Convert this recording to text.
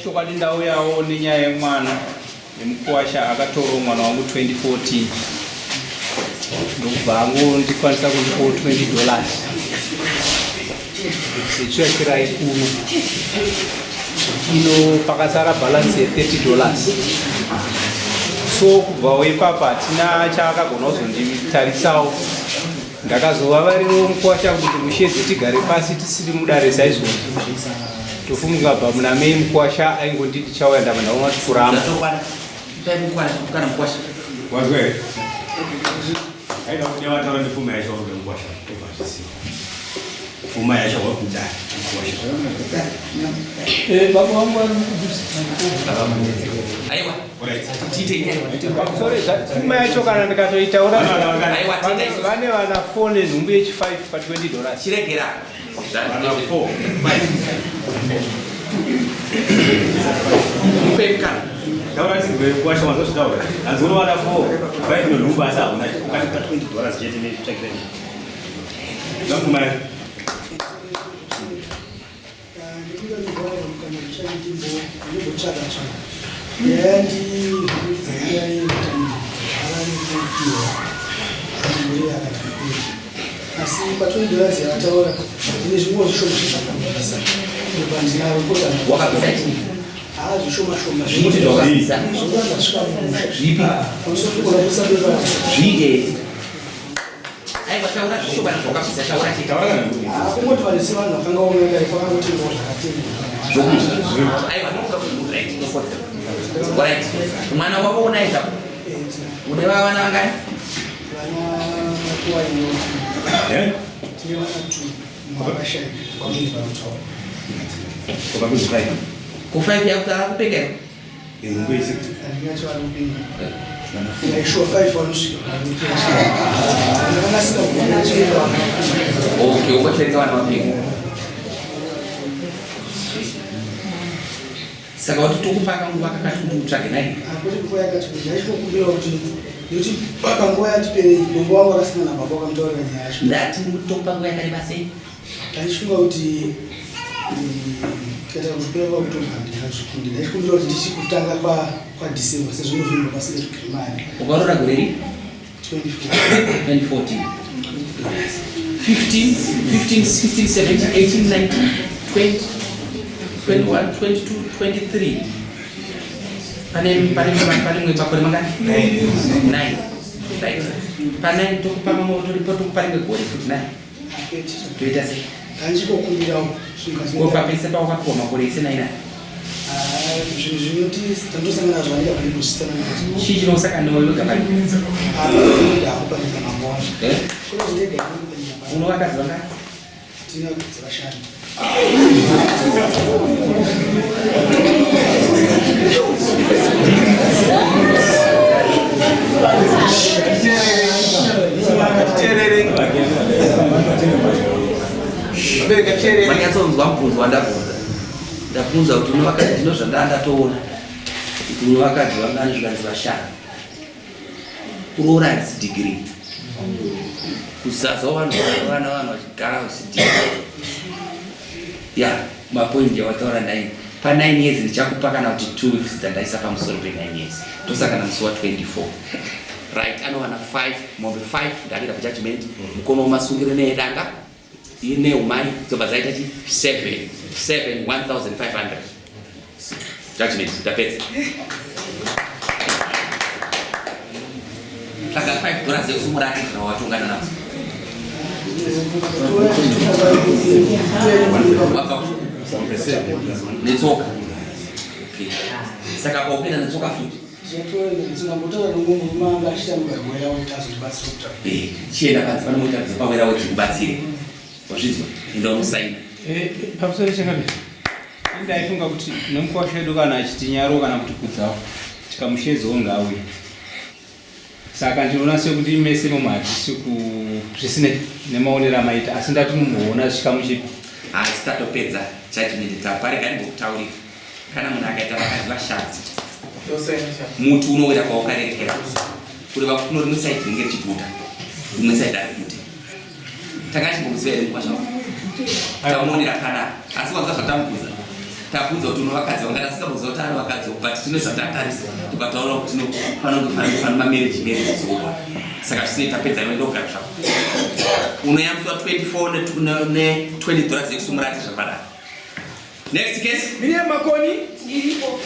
Chokwadi ndauyawo nenyaya yemwana yemukuwasha akatorwa mwana wangu 2014 ndokubva angondikwanisa kundipawo 20 dollars yetsvakirai kuno ino pakasara balance ye 30 dollars so kubvawo ipapa hatina chaakagona kuzonditarisawo Ndakazovavarirawo mukwasha kuti ndimushedze tigare pasi tisiri mudare saizvozvo. Tofunga bva muna mei mukwasha aingonditi ndichauya ndabva ndaona kuti kuramba. Wazwa here? Aida kuti wataura nepfuma yacho wakuda mukwasha obva azvisiya. Pfuma yacho wakuda mukwasha. Eh, baba vangu vari mukubvisa. Aiwa. Pfuma yacho kana ndikatoitaura vane vana 4 nenhumbu yechi 5 pa 20 dollars. Chiregera. Vana 4, 5. Mupe mukana. Taura tibve kwasha wazozvitaura. Hanzi unowana 4, 5 nenhumbu asi hauna ukati 20 dollars chete netsvakira. Ndapfuma yacho. Asi patoni dollars yavataura ndine zvimwe zvishoma zvakabvisa ndopandinaro Wakabvisa chii? haa zvishoma shoma Zvimuti zvawakabvisa. Zvinova ndasvika mumusha Zvipi? pamusoro kusabepa Zviite. Aiwa taura zvishoma zvawakabvisa taura chete. Kungoti vanhu sevanhu vakanga vaona dai kwakangotengwawo zvakatengwa. Aiwa nokuda kuti right inokodzera. Right. Mwana wavo unaye zvako. Une vana vangani? Vana kuwaino. Eh? Tine vana two. Mwakashaya kwamuri vanotaura. Kubva kuzi 5. Ku 5 yakutara kupeka here? Okay, ungoteredza vana vapenyu. Saka wati tokupa kanguva kakati kuti utsvage nai? Akuti nguva yakati kuti ndaichikumbira kuti nekuti panguva yati perei mambo wangu akasangana nababa wakamutaurira nyaya yacho. Ndati tokupa nguva yakareba sei? Ndaifunga kuti tikaita kuzvipira kwakutoga ndingazvikundi. Ndaichikumbira kuti ndichi kutanga kwa kwaDecember sezvo November pasina zvigiri mari. Ukaroora gore ri? 2014. 2014. 15, 15, 16, 17, 18, 19, 20, 21, 22, 23. Pane pane pane mwe makore mangani? 9. Right. Pa 9 tokupa mamwe toripo tokupa rimwe gore futi 9. Toita sei? Tandichikokumbirawo Ko papese pawakapiwa makore ese naina? Zvinhu zvinoti tandosangana nazvo handida kumbozvitsana nazvo. Chii chinosangana newe wega pari? Ndako panyika mambo wangu. Eh? Kuna zvindega panyika. Uno vakadzi vangani? Tina vakadzi vashanu. Manyatsonzwa mubvunzo wandabvunza. Ndabvunza kuti unovakadzi ndino zvandanga ndatoona kuti unovakadzi vangani zvikanzi vashanu. Kuroora harisi degree. Kuzaza vanhu vana vanhu vachigara usi degree. Ya, mapoint yawataura nine. Pa 9 years ndichakupa kana kuti 2 weeks dzandaisa pamusoro pe 9 years. Tosangana musi wa 24. Right, anowana 5, mombe 5 ndakuita pajudgment. Mukoma wamasungiro neyedanga ine umai dzobva dzaita chi 7 7 1500. Judgment ndapedza. Tsvaga 5 dollars yekusumura ake kana watongana nadzo. Wabva netsoka. Okay. Saka paupinda netsoka futi. Eh, chienda panze pane mota dzepawera dzikubatsire. Wazvinzwa? Enda unosaina. Eh, pamusoro changamire. Ndaifunga kuti nomukwasha wedu kana achitinyaro kana kuti kudzawo tikamushedzawo ngauye. Saka ndinoona sekuti mese imomo hatisi ku zvisinei nemaonero amaita asi ndati mumboona chikamu chipi. Asi tatopedza judgment tapa rega ndimbokutaurira kana munhu akaita vakadzi vashanu muti unowira kwaukarerekera kureva kuno rimwe side rinenge richibuda rimwe side haribudi Tanga chimbomuziva here mukwasha wako? Tamuonera kana asi wanza zvatamubvunza. Takuudza kuti unovakadzi vangani asingamboziva kuti ane vakadzi but tine zvatatarisa tobva taona kuti no panonge pane mamarriage marriage zoba. Saka zvisinei tapedza iwe ndogara zvako. Unoyambiswa 24 ne 20 dollars yekusumurati zvakadaro. Next case. Miriam Makoni. Ndiripo.